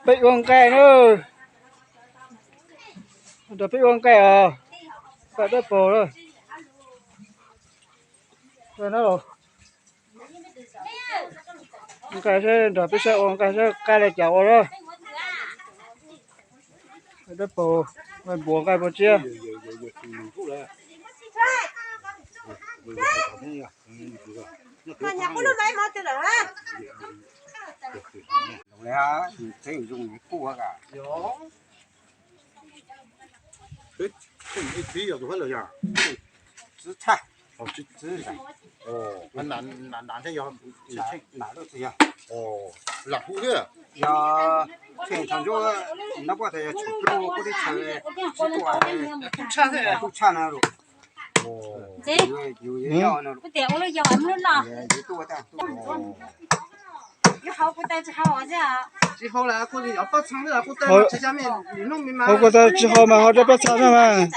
Peb ua nqaij na, nrog peb ua nqaij os, nqaij dawb paug na. Nqaij seb nrog peb saib ua nqaij seb qab li cas ua na. Dawb paug, nqaij npua nqaij npua tsiab. Yog tsheb thaum ntsuab nab puab tas yog tshum pluj kuj tib chaw tshaj na. Yus tias ua lub yog mus lub no. Tsis hau kuv tas tsis hau mas ho rau pab txha na mas.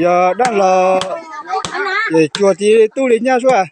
Yog dab los es cuag tiv tub li nyab suab.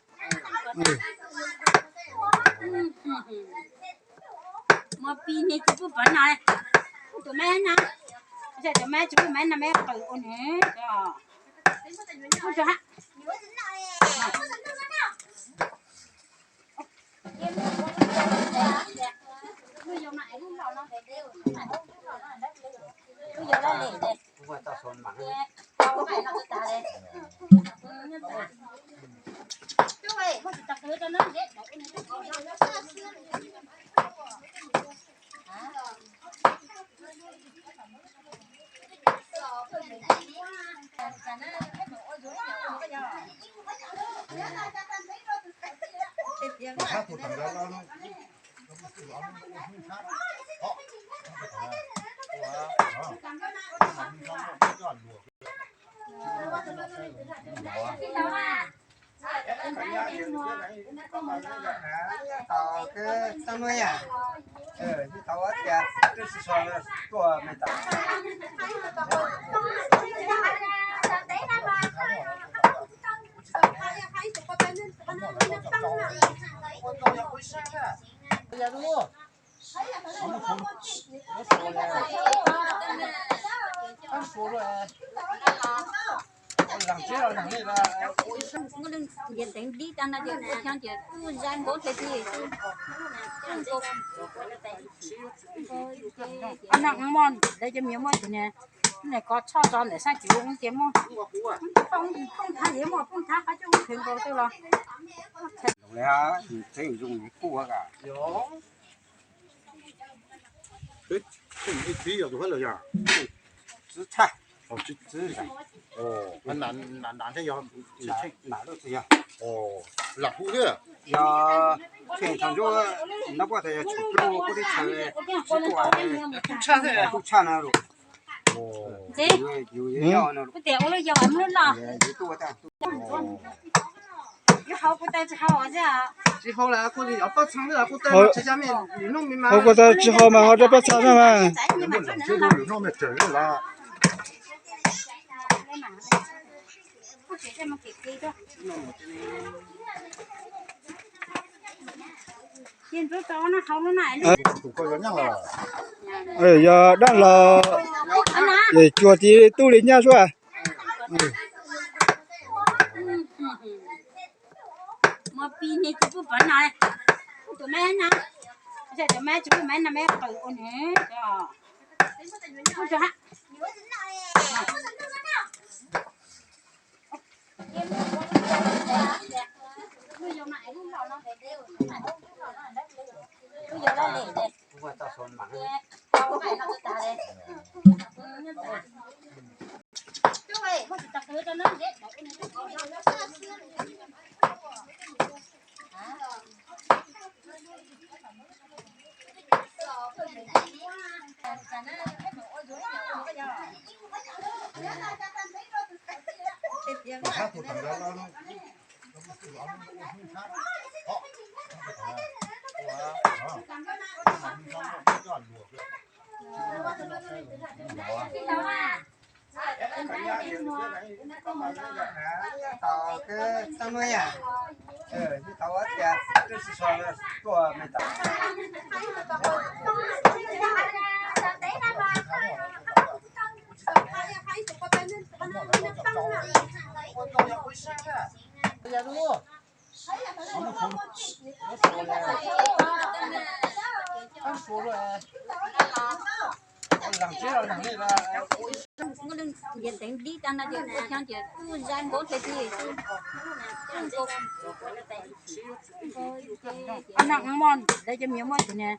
Ntiav teev dib tag no ces kuj xyoob ces kuj zab nkaub thiab tsis. Ob nag muaj ntawd ces muaj ntawd ne, kov tshoj tso ntawm sab cuv ces muaj. Poob thab yeej muaj poob thab qab coj kheev nkaus twg los. Yog tsheb thaum ntsuab nab puab tas yog tshum pluj kuj tib chaw tshaj na. Kuv tias ua lub yog mus lub no. Hau kuv tas tsis hau mas ho rau pab txha na mas. Yog dab los es cuag tiv tub li nyab suab. Ntiav teev dib tag no ces ua cov ces kuj zais nkaus ces tis. Nag mog lawv cov me nyuam muaj ces niag,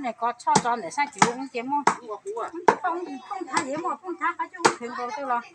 niag kov tshoj tso ntawm sab cuv ces muaj, poob thab ces muaj poob thab qab cub kheev nkaus tuaj los.